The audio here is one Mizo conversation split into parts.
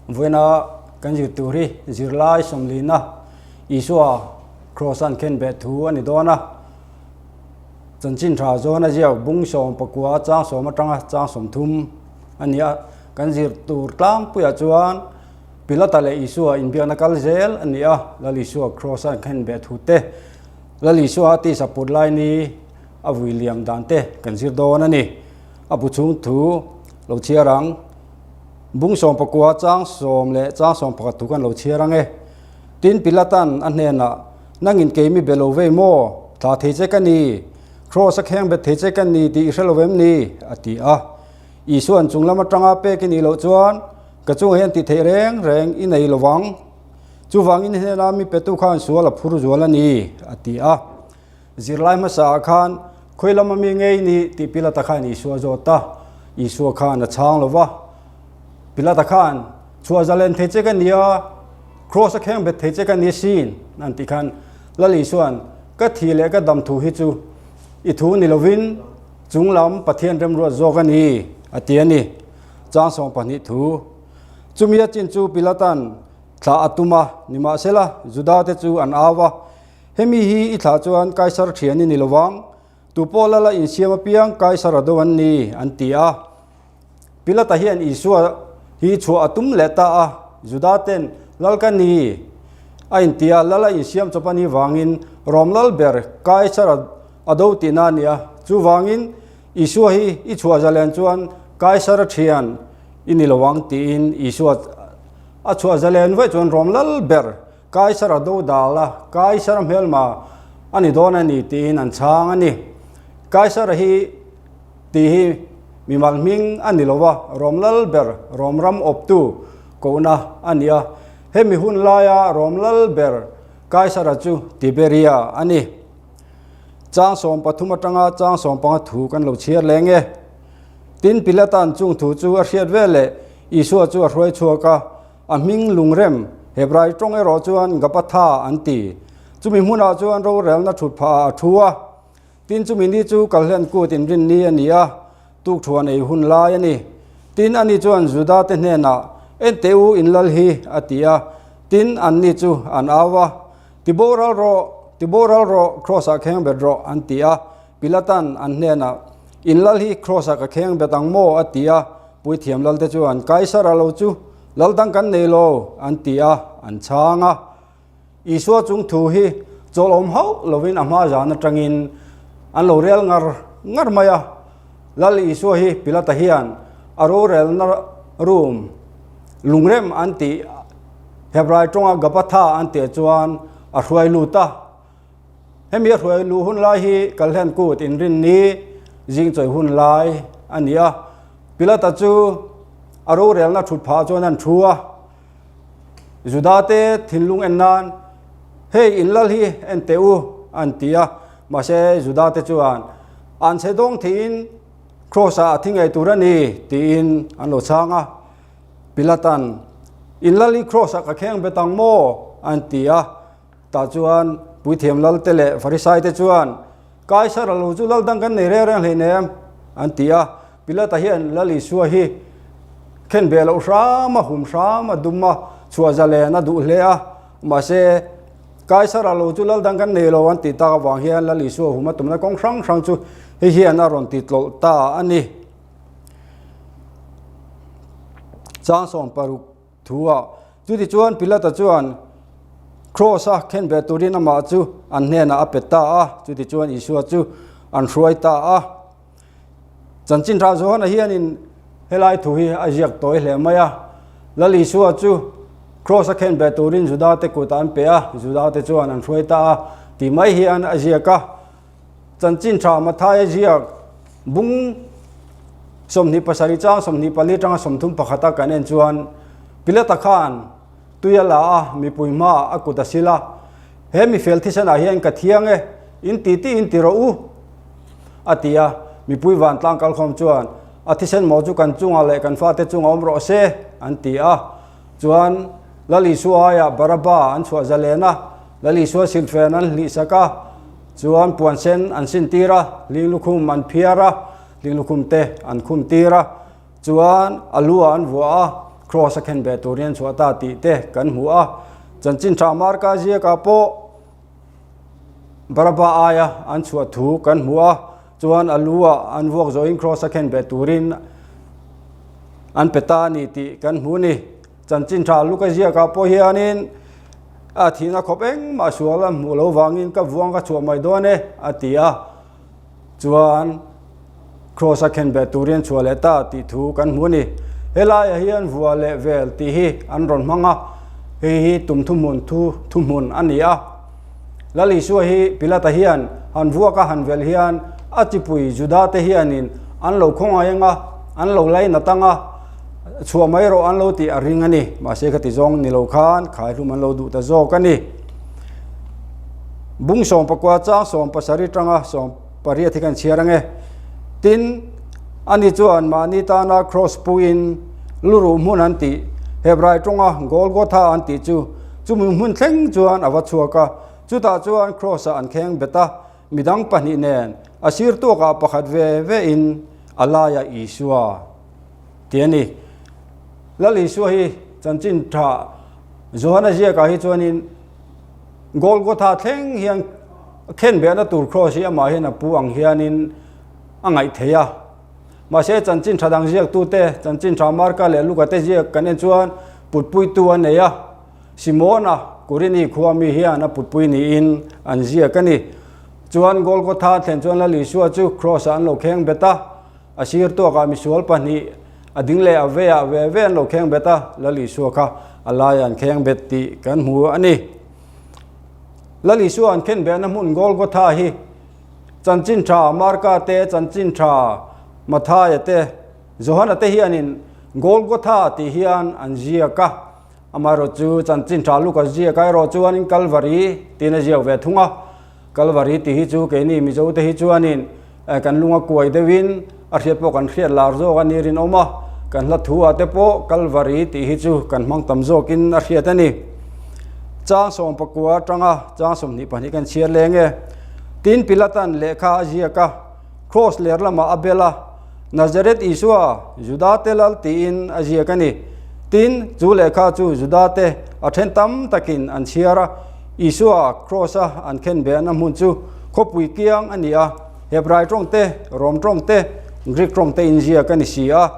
Vawiina kan zir tur hi zirlai sawmlina Isua Kraws an khenbeh thu a ni dawn a. Chanchin tha zawn a ziak bung 19 chang sawm atanga chang 30 a ni a. Kan zir tur tlangpuiah chuan Pilata leh Isua inbiakna kal zel a ni a, Lal Isua Kraws an khenbeh thu te, Lal Isua a tisa put lai ni a vui liam dan te kan zir dawn a ni. A bu chhung thu lo chhiar ang. Bung 19 chang sawm leh chang 11 thu kan lo chhiar ang e. Tin Pilatan a hnenah, Nangin kei mi be lo vei maw? Thla thei che ka ni. Kraws a kheng bet thei che ka ni tih i hre lo em ni? a ti a. Isua'n chung lam atanga pek i nih loh chuan ka chungah hian tih theih reng reng i nei lo vang. Chuvangin hnena mi petu khan sual a phur zual a ni, a ti a. Zirlai hmasa ah khan khawi lama mi ngei ni tih Pilata khan Isua zawt a, Isua khan a chhang lo va. Pilata khan, Chhuah zalen thei che ka ni a, Kraws a kheng bet thei che ka ni sin, an tih khan Lal Isua'n, Ka thi leh ka dam thu hi chu i thu ni lovin chung lam Pathian remruat zawk a ni, a ti a ni. Chang 12 thu. Chumi a chin chu Pilata'n thlah a tum a, nimahsela Judate chu an au va, Hemi hi i thlah chuan Kaisar thian i ni lo vang, tu pawh lala insiam apiang Kaisar a do an ni, an ti a. Pilata hian Isua hi chhuah a tum leh ta a, Juda ten lal ka ni a inti a, lala insiam chawp a nih vangin Rom lal ber Kaisar a do tihna a ni a. Chuvangin Isua hi i chhuah zalen chuan Kaisar a thian i ni lo ang tiin Isua a chhuah zalen vaih chuan Rom lal ber Kaisara do dal a, Kaisara hmelma a ni dawn a ni tiin an chhang a ni. Kaisara hi tih hi mimal hming a ni lo a, Rom lal ber, Rom ram awptu kohna a ni a. Hemi hun laia Rom lal ber Kaisara chu Tiberia a ni. Chang 13 atanga chang 15 thu kan lo chhiar leng e. Tin Pilata'n chung thu chu a hriat veleh Isua chu a hruai chhuak a. A hming lungrem, Hebrai tawng erawh chuan Gapatha an ti. Chumi hmunah chuan rorelna thut phah ah a thu a. Tin chumi ni chu Kalhlen kut inrin ni a ni a, tukthuan ei hun lai a ni. Tin ani chuan Juda te hnenah, En teh u in lal hi, a ti a. Tin anni chu an au a, Ti boral rawh, ti boral rawh, Kraws ah kheng bet rawh, an ti a. Pilatan an hnenah, In lal hi Kraws ah ka kheng bet ang maw? a ti a. Puithiam lalte chuan, Kaisara lo chu lal dang kan nei lo, an ti a, an chhang a. Isua chung thu hi chawlhawm hauh lovin a hma zan atangin an lo rel ngar ngar mai a. Lal Isua hi Pilata hian a rorelna room lungrem an tih Hebrai tawnga Gabatha an tih chuan a hruai lut a. Hemi a hruai luh hun lai hi Kalhlen kut inrin ni zing chawi hun lai a ni a. Pilata chu a rorelna thut phah chuan an thu a, Juda te thinlung en nan, Hei in lal hi en teh u, an ti a. Mahse Juda te chuan, An chhe dawng theihin Kraws ah a thi ngei tur a ni, tiin an lo chhang a. Pilata'n, In lal hi Kraws ah ka kheng bet ang maw? an ti a. Tah chuan Puithiam Lalte leh Farisaite chuan, Kaisar a lo chu lal dang kan nei reng reng hleinem, an ti a. Pilata hian Lal Isua hi khen ve loh hram a, hum hram a, dum a, chhuah zalen a duh hle a. Mahse, Kaisar a lo chu lal dang kan nei lo an tih tak avang hian Lal Isua hum a tumna kawng hrang hrang chu hei hian a rawn ti tlawlh ta a ni. Chang 16. Thu a. Chutichuan Pilata chuan Kraws-a khen ve turin amah chu an hnenah a pe ta a, chutichuan Isua chu an hruai ta a. Chanchin Tha Johana hianin helai thu hi a ziak tawi hle mai a. Lal Isua chu Kraws-a khen ve turin Judate kutah an pe a, Judate chuan an hruai ta a tih mai hian a ziak a. Chanchin Tha Mathaia ziak bung 27 chang 24 tanga 31 a kan en chuan Pilata khan tui a la a, mipui hmaah a kut a sil a, He mifel thisenah hian ka thiang e, in ti ti in ti rawh u, a ti a. Mipui vantlang kalkhawm chuan a thisen maw chu kan chungah leh kan fate chungah awm rawh se, an ti a. Chuan Lal Isua aiah Barabba an chhuah zalen a, Lal Isua silhfen an hlihsak a, chuan puan sen an sin tir a, hling lukhum an phiar a, hling lukhum te an khum tir a, chuan a lu ah an vuah a. Kraws a khen beh turin an chhuah ta tih te kan hmu a. Chanchin tha Marka ziakah pawh Baraba aia an chhuah thu kan hmu a, chuan a lu ah an vuak zawhin Kraws a khen beh turin an pe ta a ni tih kan hmu a ni. Chanchin tha Luka ziakah pawh hianin a thihna khawp engmah sual a hmuh loh vangin ka vuang ka chhuah mai dawn e a ti a, chuan Kraws a khen beh turin an chhuah leh ta tih thu kan hmu a ni. Helaiah hian vua leh vel tih hi an rawn hmang a, hei hi tum thuhmun thu thuhmun a ni a. Lal Isua hi Pilata hian han vuak a han velh hian a chipui Juda te hianin an lo khawngaih ang a, an lo lainat ang a, chhuah mai rawh an lo tih a ring a ni. Mahse khati zawng ni lo khan khaihlum an lo duh ta zawk a ni. Bung 14 chang 17 tanga 18 hi kan chhiar ang e. Tin, ani chuan mahni tana kraws puin luruh hmun an tih, Hebrai tawnga Golgotha an tih chu Chumi hmun thleng chuan a va chhuak a, chutah chuan Kraws-ah an kheng bet a, midang pahnih nen a sir tuakah pakhat ve ve in a laiah Isua ti a ni. Lal Isua hi chanchin tha Johana ziakah hi chuanin Golgotha thleng hian khen behna tur Kraws hi amah hian a pu ang hianin a ngaih thei a. Mahse chanchin tha dang ziaktute, chanchin tha Marka leh Luka te ziak kan en chuan putpuitu a nei a, Simona, Kurini khua mi hian a putpui niin an ziak a ni. Chuan Golgotha thlen chuan Lal Isua chu Kraws-ah an lo kheng bet a, a sir tuakah misual pahnih a ding leh a veiah ve ve an lo kheng bet a, Lal Isua kha a laiah an kheng bet tih kan hmu a ni. Lal Isua an khen behna hmun Golgotha hi Chanchin tha Marka te, Chanchin tha Mathaia te, Johana te hianin Golgotha tih hian an ziak a. Amaherawh chu Chanchin tha Luka ziak a erawh chuanin Kalvari tiin a ziak ve thung a. Kalvari tih hi chu keini Mizo te hi chuanin kan lung a kuai deuhin a hriat pawh kan hriat lar zawk a ni rinawm a. Kan hla thu ah te pawh Kalvari tih hi chu kan hmang tam zawkin a hriat a ni. Chang 19 atanga chang 22 kan chhiar leng e. Tin, Pilatan lehkha a ziak a, Kraws ler lamah a bel a, Nazareth Isua, Judate lal tiin a ziak a ni. Tin, chu lehkha chu Judate a then tam takin an chhiar a, Isua Kraws-a an khen behna hmun chu khawpui kiang a ni a, Hebrai tawng te, Rom tawng te, Greek tawng te in ziak a ni si a.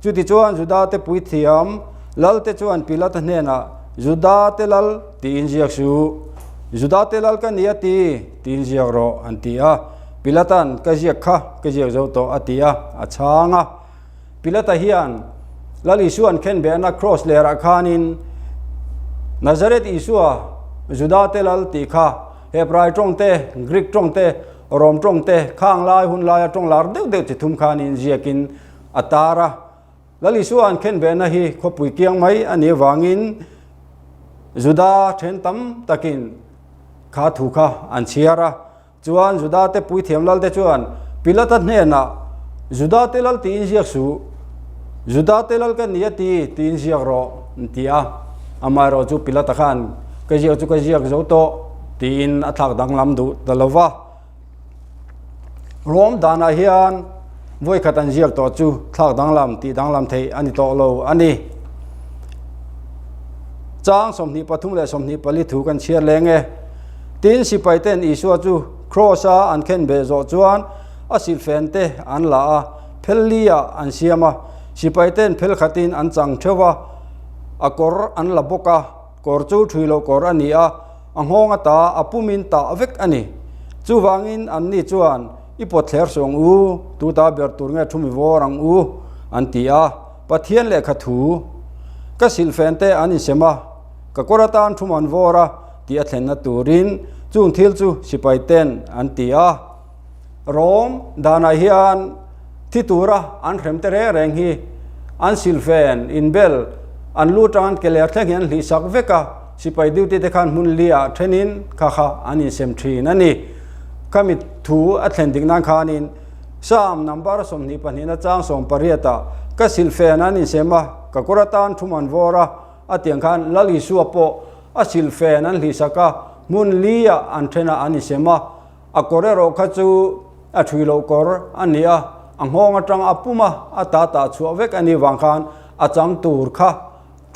Chutichuan Judate puithiam lalte chuan Pilata hnenah, Judate lal tiin ziak suh. Judate lal ka ni a ti, tiin ziak rawh, an ti a. Pilata'n, Ka ziak kha, ka ziak zo tawh, a ti a, a chhang a. Pilata hian Lal Isua an khen behna kraws lerah khanin, Nazareth Isua, Judate lal tih kha Hebrai tawng te, Greek tawng te, Rom tawng te, khang lai hun laia tawng lar deuh deuh chi thum khanin ziakin a tar a. Lal Isua an khen behna hi khawpui kiang mai a nih avangin Juda then tam takin kha thu kha an chhiar a. Chuan Juda te puithiam lal te chuan Pilata hnenah, Juda te lal tiin ziak suh, Juda te lal ka ni a ti tiin ziak rawh, an ti a. Amaherawh chu Pilata khan, Ka ziak chu ka ziak zo tawh, tiin a thlak danglam duh ta lo va. Rom danah hian vawikhat an ziak tawh chu thlak danglam tih danglam theih a ni tawh lo a ni. Chang 23 leh 24 thu kan chhiar leng e. Tin, sipaiten Isua chu Kraws-a an khen beh zawh chuan a silhfen te an la a, phel li-ah an siam a. Sipaiten phel khatin an chang theuh a, a kawr an la bawk a. Kawr chu thui loh kawr a ni a, a nghawng ata a pumin tah vek a ni. Chuvangin anni chuan, I pawt thler suh ang u, tuta ber tur nge thu mi vawr ang u, an ti a. Pathian lehkha thu, Ka silhfen te an insem a, ka kawr atan thum an vawr a, tih a thlenna turin chung thil chu sipai ten an ti a. Rom danah hian thi tura an hrem te reng reng hi an silfen, inbel, an lu atang an ke ler thleng hi an hlih sak vek a, sipai duty te khan hmun li ah thenin kha kha an insem thin a ni. Khami thu a thlen dik nan khanin Psalm number 22 na chang 18 ah ka silfen an insem a, ka kawr atan thum an vawr a, a tiang khan Lal Isua pawh a silfen an hlih sak a, hmun li ah an then ah an insem a, A kawr erawh kha chu a thui loh kawr a ni a, a nghawng atang a pum a, a ta tah chhuah vek a nih vang khan a chang tur kha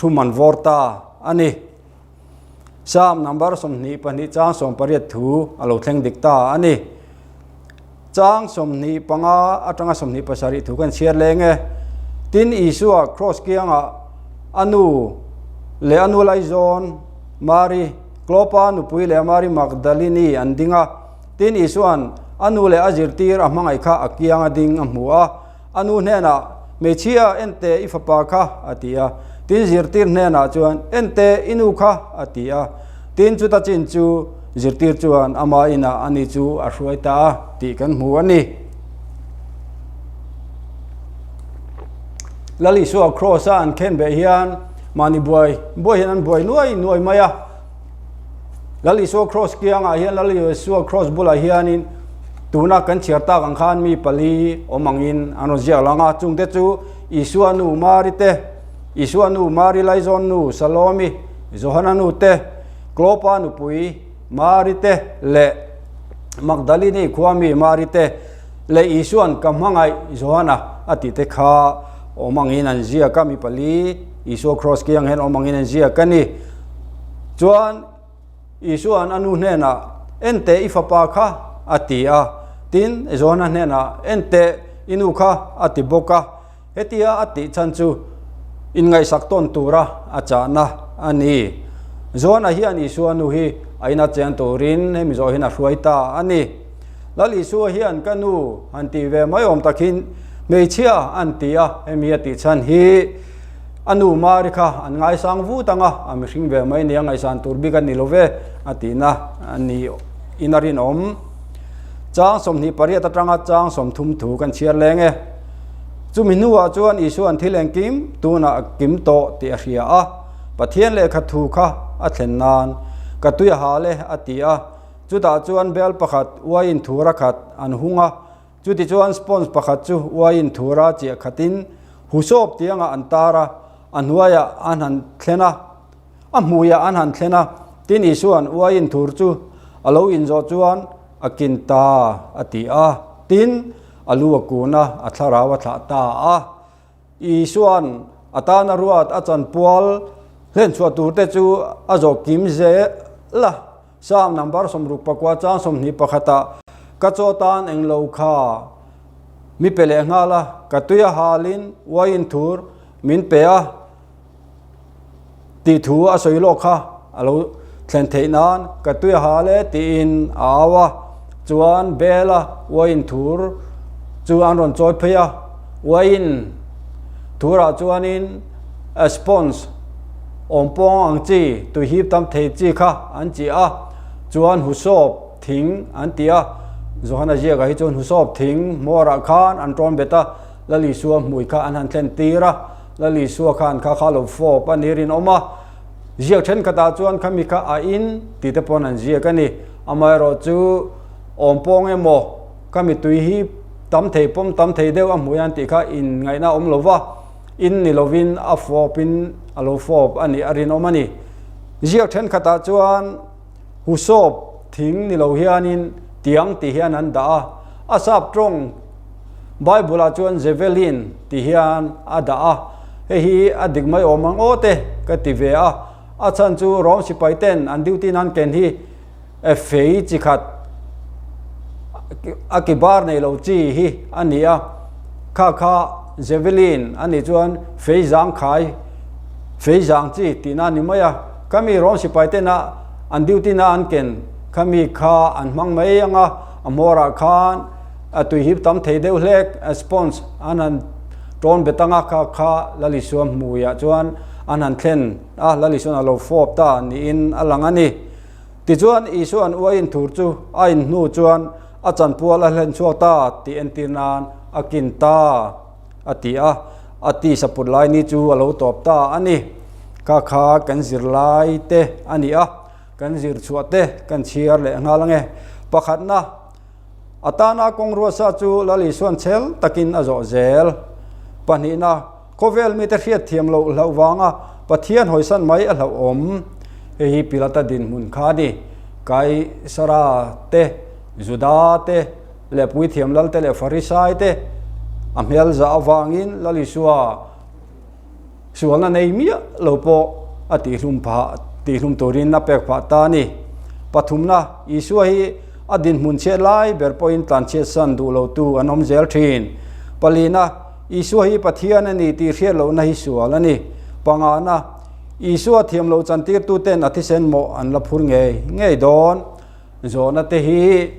Thu man vawr ta a ni. Psalm number 22 chang 18 thu a lo thleng dik ta a ni. Chang 25 atanga 27 thu kan chhiar leng e. Tin Isua cross kiangah a nu leh a nu laizawn Mari, Klopa nupui leh Mari Magdalini an ding a. Tin Isua'n a nu leh a zirtir a hmangaih kha a kianga ding a hmu a. A nu hnenah, Hmeichhia, en teh i fapa kha, a ti a. Tin zirtir hnenah chuan, En teh i nu kha, a ti a. Tin chuta chin chu zirtir chuan ama inah ani chu a hruai ta a tih kan hmu a ni. Lal Isua Kraws-a an khen beh hian mahni buai buai hian an buai nuai nuai mai a. Lal Isua Kraws kiangah hian Lal Isua Kraws bulah hianin tuna kan chhiar tak ang khan mi pali awm angin an rawn ziak lang a, chungte chu Isua nu Mari te, Isua nu Mari Laizawn nu Salomi, Johana nu te, Klopa nupui Mari te leh Magdalini khua mi Mari te leh Isua'n ka hmangaih Johana a tih te kha awm angin an ziak a, mi pali Isua Kraws kiang hian awm angin an ziak a ni. Chuan Isua'n a nu hnenah, En teh i fapa kha, a ti a. Tin, Johana hnenah, En teh i nu kha, a ti bawk a. Hetia a tih chhan chu inngaihsak tawn tura a chahna a ni. Johana hian Isua nu hi a ina cheng turin hemi zawh hian a hruai ta a ni. Lal Isua hian ka nu han tih ve mai awm takin hmeichhia an ti a, hemi a tih chhan hi a nu Mari kha an ngaisang vut ang a, a mihring ve mai nia ngaihsan tur bik a ni lo ve a tihna a ni in a rinawm. Chang 28 atanga chang 30 thu kan chhiar leng e. Chumi hnuah chuan Isua'n thil engkim tunah a kim tawh tih a hria a, Pathian lehkha thu kha a thlen nan ka tui a hal e a ti a. Chutah chuan bel pakhat uaiin thura khat an hung a, chutichuan sponge pakhat chu uaiin thura chiah khatin husawp tiangah an tar a, a hnuaiah an han thlen a, a hmuiah an han thlen a, tin Isua'n uaiin thur chu a lo inzawh chuan a kin ta a ti a, tin a lu a kun a, a thlarau a thlah ta a. Isua'n a tana ruat a chanpual hlenchhuah turte chu a zawh kim zel a. Psalm number 64 chang 21 ah, Ka chaw tan eng lo kha mi pe leh nghal a, ka tui a halin uaiin thur min pe a tih thu a sawi lawk kha a lo thlen theih nan ka tui a hal e tiin a au a, chuan bela uaiin thur chu an rawn chawi phei a, uaiin thurah chuanin a sponge awmpawng ang chi tui hip tam thei chi kha an chi a, chuan husawp thing an ti a, Johana ziakah hi chuan husawp thing hmawrah khan an tawn bet a, Lal Isua hmui kha an han thlen tir a, Lal Isua khan kha kha lo fawp a ni rinawm a, ziak thenkhatah chuan khami kha a in tih te pawn an ziak a ni, amaherawhchu awmpawng emaw khami tui hi tam thei pawm tam thei deuh a hmui an tih kha inngaihna a awm lo va. In ni lovin a fawpin a lo fawp a nih a rinawm a ni. Ziak thenkhatah chuan husawp thing ni lo hianin tiang ti hian an dah a, a sap tawng Bible-ah chuan javelin ti hian a dah a, hei hi a dik mai awm ang aw te ka ti ve a, a chhan chu Rom sipai ten an duty nan ken hi Fei chi khat a ki bar nei lo chi hi a ni a, kha kha javelin a nih chuan fei zang khai fei zang chi tihna a ni mai a, khami rawng sipai tena an duty na an ken khami kha an hmang mai ang a, a hmawrah khan a tui hip tam thei deuh hlek sponge an han tawn bet ang a, kha kha Lalisua hmuiah chuan an han thlen a, Lalisuan a lo fawp ta niin a lang a ni. Tichuan, Isua'n uaiin thur chu a in hnu chuan a chanpual a hlen chhuak ta tih entir nan a kin ta a ti a, a tisa put lai ni chu a lo tawp ta a ni. Kha kha kan zirlai te a ni a, kan zir chhuah te kan chhiar leh nghal ange. Pakhatna. A tana kawng ruatsa chu Lal Isua'n chhel takin a zawh zel. Pahnihna, khawvel mite hriat thiam loh hlauh vanga Pathian hawisan mai a hlauhawm. Hei hi Pilata dinhmun kha a ni. Kaisara te, Juda te, leh Puithiam Lal te leh Farisai te a hmel zah avangin Lal Isua. Sualna nei miah lo pawh a tihhlum phah, tihhlum turin a pek phah ta a ni. Pathumna, Isua hi a dinhmun chhiat lai ber pawhin tlanchhiatsan duh lotu an awm zel thin. Palina, Isua hi Pathian a ni tih hriat lohna hi sual a ni. Pangana, Isua thiam lo chantirtuten a thisen mawh an la phur ngei ngei dawn. Zawhna te hi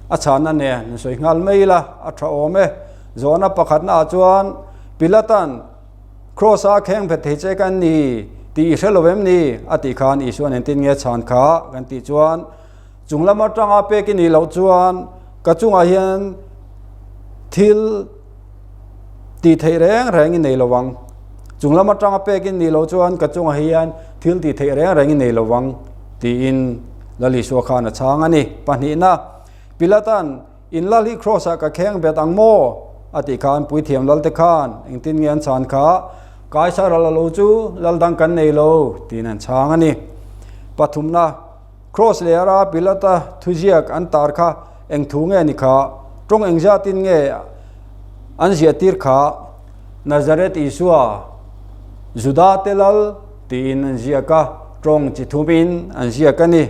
a chhanna nen sawi nghal mai ila a tha awm e. Zawhna pakhatna ah chuan Pilatan Kraws a kheng phet thei che kan ni tih i hre lo em ni? a tih khan Isuan engtin nge chhan kha kan tih chuan chung lam atanga pek i nih loh chuan ka chungah hian thil tih theih reng reng i nei lo ang. Chung lam atanga pek i nih loh chuan ka chungah hian thil tih theih reng reng i nei lo ang tiin Lal Isua khan a chhang a ni. Pahnihna, Pilatan in lal hi Kraws ah ka kheng bet ang maw? a tih khan puithiam lal te khan engtin nge an chhan kha? Kaisara la lo chu lal dang kan nei lo tiin an chhang a ni. Pathumna, Kraws leh ara Pilata thuziak an tar kha eng thu nge ni kha? Tawng engzatin nge an ziah tir kha? Nazareth Isua, Juda te lal tiin an ziak a, tawng chi thumin an ziak a ni.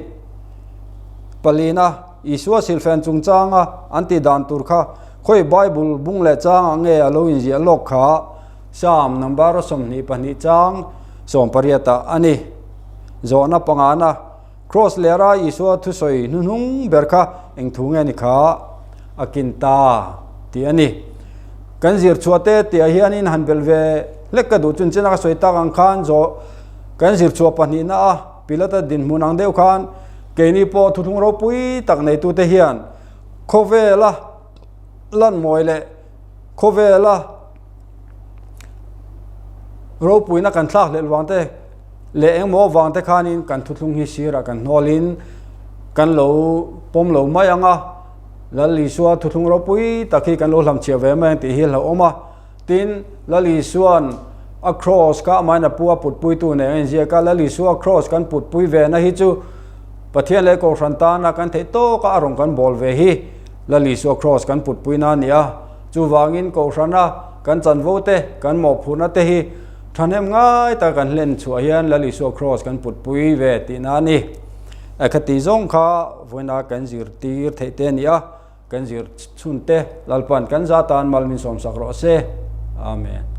Palina, Isua silfen chungchanga an tih dan tur kha khawi Bible bung leh changah nge a lo inziah lawk kha? Psalm number 22 chang 18 ah a ni. Zawhna pangana, Kraws lera Isua thusawi hnuhnung ber kha eng thu nge ni kha? A kin ta tih a ni. Kan zir chhuah te tihah hianin han belh ve hlek ka duh chun china ka sawi tak ang khan zawh kan zir chhuah pahnihna a Pilata dinhmun ang deuh khan keini pawh thuthlung ropui tak neitute hian khawvela lan mawi leh khawvela ropuina kan thlak hlelh vang te leh engmaw vang te khanin kan thuthlung hi sirah kan hnawlin kan lo pawm lo mai ang a, Lal Isua thuthlung ropui tak hi kan lo hlamchhiah ve mai ang tih hi a hlauhawm a. Tin, Lal Isua'n a kraws kha amahin a pu a putpuitu nen a inziak a, Lal Isua kraws kan putpui ve na hi chu Pathian leh Kohhran tana kan theih tawka a rawn kan bawl ve hi Lal Isua kraws kan putpui na a ni a. Chuvangin Kohhrana kan chanvo te, kan mawhphurhna te hi thahnem ngai taka kan hlen chhuah hian Lal Isua kraws kan putpui ve tihna a ni. Khati zawng kha vawiina kan zirtir theih te a ni a. Kan zir chhun te Lalpan kan za tan mal min sawmsak rawh se. Amen.